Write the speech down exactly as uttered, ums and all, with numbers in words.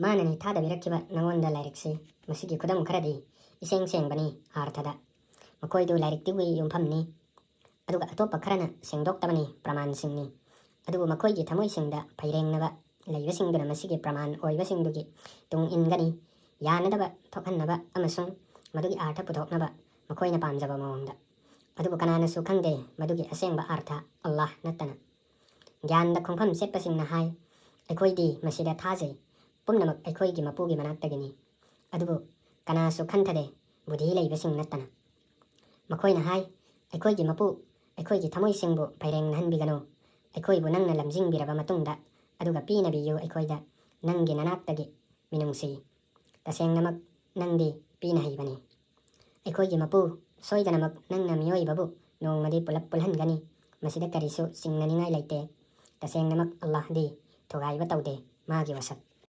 ꯃꯥꯅꯅꯤ ꯊꯥꯗꯕꯤꯔꯛꯈꯤꯕ ꯅꯉꯣꯟꯗ ꯂꯥꯏꯔꯤꯛꯁꯤ꯫ ꯃꯁꯤꯒꯤ ꯈꯨꯗꯝ ꯈꯔꯗꯤ ꯏꯁꯦꯡ ꯁꯦꯡꯕꯅꯤ ꯑꯥꯔꯊꯗ꯫ ꯃꯈꯣꯏꯗꯨ ꯂꯥꯏꯔꯤꯛꯇꯨꯒꯤ ꯌꯨꯝꯐꯝꯅꯤ, ꯑꯗꯨꯒ ꯑꯇꯣꯞꯄ ꯈꯔꯅ ꯁꯦꯡꯗꯣꯛꯇꯕꯅꯤ, ꯄ꯭ꯔꯃꯥꯟꯁꯤꯡꯅꯤ꯫ ꯑꯗꯨꯕꯨ ꯃꯈꯣꯏꯒꯤ ꯊꯃꯣꯏꯁꯤꯡꯗ ꯐꯩꯔꯦꯡꯅꯕ ꯂꯩꯕꯁꯤꯡꯗꯨꯅ ꯃꯁꯤꯒꯤ ꯄ꯭ꯔꯃꯥꯟ ꯑꯣꯏꯕꯁꯤꯡꯗꯨꯒꯤ ꯇꯨꯡ ꯏꯟꯒꯅꯤ, ꯌꯥꯅꯗꯕ ꯊꯣꯛꯍꯟꯅꯕ ꯑꯃꯁꯨꯡ ꯃꯗꯨꯒꯤ ꯑꯥꯔꯊ ꯄꯨꯊꯣꯛꯅꯕ ꯃꯈꯣꯏꯅ ꯄꯥꯝꯖꯕ ꯃꯑꯣꯡꯗ꯫ ꯑꯗꯨꯕꯨ ꯀꯅꯥꯅꯁꯨ ꯈꯪꯗꯦ ꯃꯗꯨꯒꯤ ꯑꯁꯦꯡꯕ ꯑꯥꯔꯊ ꯑꯜꯂꯥꯍ ꯅꯠꯇꯅ꯫ ꯒ꯭ꯌꯥꯟꯗ ꯈꯣꯡꯐꯝ ꯆꯦꯠꯄꯁꯤꯡꯅ ꯍꯥꯏ, "ꯑꯩꯈꯣꯏꯗꯤ ꯃꯁꯤꯗ ꯊꯥꯖꯩ, ꯄꯨꯝꯅꯃꯛ ꯑꯩꯈꯣꯏꯒꯤ ꯃꯄꯨꯒꯤ ꯃꯅꯥꯛꯇꯒꯤꯅꯤ"꯫ ꯑꯗꯨꯕꯨ ꯀꯅꯥꯁꯨ ꯈꯟꯊꯗꯦ, ꯕꯨꯙꯤ ꯂꯩꯕꯁꯤꯡ ꯅꯠꯇꯅ꯫ ꯃꯈꯣꯏꯅ ꯍꯥꯏ, "ꯑꯩꯈꯣꯏꯒꯤ ꯃꯄꯨ, ꯑꯩꯈꯣꯏꯒꯤ ꯊꯃꯣꯏꯁꯤꯡꯕꯨ ꯐꯩꯔꯦꯡꯅꯍꯟꯕꯤꯒꯅꯨ꯫ ꯑꯩꯈꯣꯏꯕꯨ ꯅꯪꯅ ꯂꯝꯖꯤꯡꯕꯤꯔꯕ ꯃꯇꯨꯡꯗ, ꯑꯗꯨꯒ ꯄꯤꯅꯕꯤꯌꯨ ꯑꯩꯈꯣꯏꯗ ꯅꯪꯒꯤ ꯅꯅꯥꯛꯇꯒꯤ ꯃꯤꯅꯨꯡꯁꯤ꯫ ꯇꯁꯦꯡꯅꯃꯛ ꯅꯪꯗꯤ ꯄꯤꯅ ꯍꯩꯕꯅꯤ꯫ ꯑꯩꯈꯣꯏꯒꯤ ꯃꯄꯨ, ꯁꯣꯏꯗꯅꯃꯛ ꯅꯪꯅ ꯃꯤꯑꯣꯏꯕꯕꯨ ꯅꯣꯡꯃꯗꯤ ꯄꯨꯂꯞ ꯄꯨꯜꯍꯟꯒꯅꯤ꯫ ꯃꯁꯤꯗ ꯀꯔꯤꯁꯨ ꯆꯤꯡꯅꯅꯤꯡꯉꯥꯏ ꯂꯩꯇꯦ꯫ ꯇꯁꯦꯡꯅꯃꯛ ꯑꯜꯂꯥꯍꯗꯤ ꯊꯨꯒꯥꯏꯕ ꯇꯧꯗꯦ, ꯃꯥꯒꯤ ꯋꯥꯁꯛ"꯫